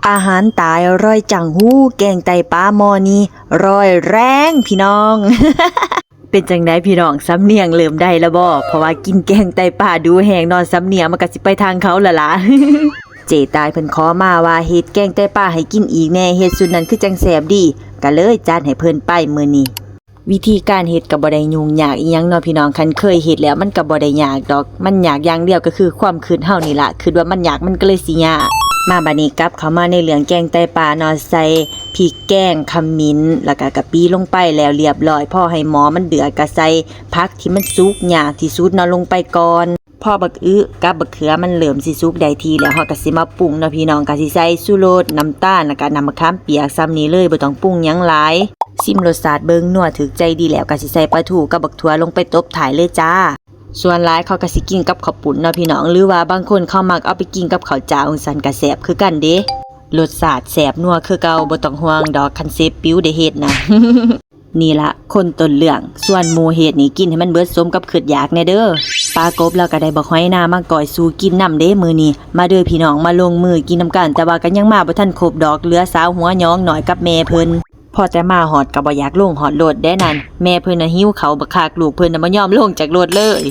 ອາຫານຕາຍຮ້ອຍຈັງຫູ ແກງໄຕປາໝໍ່ນີ້ຮ້ອຍແຮງພີ່ນ້ອງ. ເປັນຈັ່ງໃດພີ່ນ້ອງ ສຳນຽງເລີ່ມໄດ້ແລ້ວບໍ່? ເພາະວ່າກິນແກງໄຕປາດູແຮງເນາະ ສຳນຽງມັນກະຊິໄປທາງເຂົາລະລະ. ເຈ້ຕາຍເພິ່ນຂໍມາວ່າເຮັດແກງໄຕປາໃຫ້ກິນອີກແດ່ ເຮັດຊຸດນັ້ນຄືຈັ່ງແຊບດີ ກະເລີຍຈັດໃຫ້ເພິ່ນໄປມື້ນີ້. ວິທີການເຮັດກະບໍ່ໄດ້ຫຍຸ້ງຍາກອີ່ຫຍັງເນາະພີ່ນ້ອງ ຄັນເຄີຍເຮັດແລ້ວມັນກະບໍ່ໄດ້ຍາກດອກ ມັນຍາກຢ່າງດຽວກະຄືຄວາມຄຶດເຮົານີ້ລະ ຄຶດວ່າມັນຍາກມັນກະເລີຍຊິຍາກ. ມາບາດນີ້ກັບເຂົ້າມາໃນເລື່ອງແກງໄຕປາເນາະ ໃສ່ພິກແກງ ຂະມິນ ແລ້ວກະກະປິລົງໄປແລ້ວລຽບຮ້ອຍ ພໍໃຫ້ໝໍ້ມັນເດືອດກະໃສ່ຜັກທີ່ມັນສຸກຍາກທີ່ສຸດເນາະລົງໄປກ່ອນ. ພໍບັກອຶກັບບັກເຂືອມັນເລີ່ມຊິສຸກໄດ້ທີ່ແລ້ວ ເຮົາກະຊິມາປຸງເນາະພີ່ນ້ອງ ກະຊິໃສ່ຊູລົດ ນ້ຳຕານ ແລ້ວກະນ້ຳມະຂາມປຽກ ສ່ຳນີ້ເລີຍ ບໍ່ຕ້ອງປຸງຫຍັງຫຼາຍ. ຊິມລົດຊາດເບິ່ງ ນົວຖືກໃຈດີແລ້ວ ກະຊິໃສ່ປາທູກັບບັກຖົ່ວລົງໄປຕົບທ້າຍເລີຍຈ້າ. ສ່ວນຫຼາຍເຂົາກະຊິກິນກັບເຂົ້າປຸ້ນເນາະພີ່ນ້ອງ ຫຼືວ່າບາງຄົນເຂົາມັກເອົາໄປກິນກັບເຂົ້າຈ້າວຈັ່ງຊັ້ນກະແຊບຄືກັນເດ້. ລົດຊາດແຊບນົວຄືເກົ່າ ບໍ່ຕ້ອງຫ່ວງດອກ ຄັນເຊຟປິວໄດ້ເຮັດນະ. ນີ້ລະຄົນຕົ້ນເລື່ອງ ຊວນໝູ່ເຮັດນີ້ ກິນໃຫ້ມັນເບິດສົມກັບຄຶດຢາກແດ່ເດີ. ປາກົບລາວກະໄດ້ບັກຫອຍນາມາກ້ອຍສູ່ກິນນຳເດ້ມື້ນີ້. ມາເດີພີ່ນ້ອງ ມາລົງມືກິນນຳກັນ ແຕ່ວ່າກະຍັງມາບໍ່ທັນຄົບດອກ ເຫຼືອສາວຫົວຫຍອງນ້ອຍກັບແມ່ເພິ່ນ. ພໍແຕ່ມາຮອດກະບໍ່ຢາກລົງຮອດລົດແດ່ນັ້ນ ແມ່ເພິ່ນນະຫິວເຂົ້າບັກຄັກ ລູກເພິ່ນນະບໍ່ຍອມລົງຈາກລົດເລີຍ.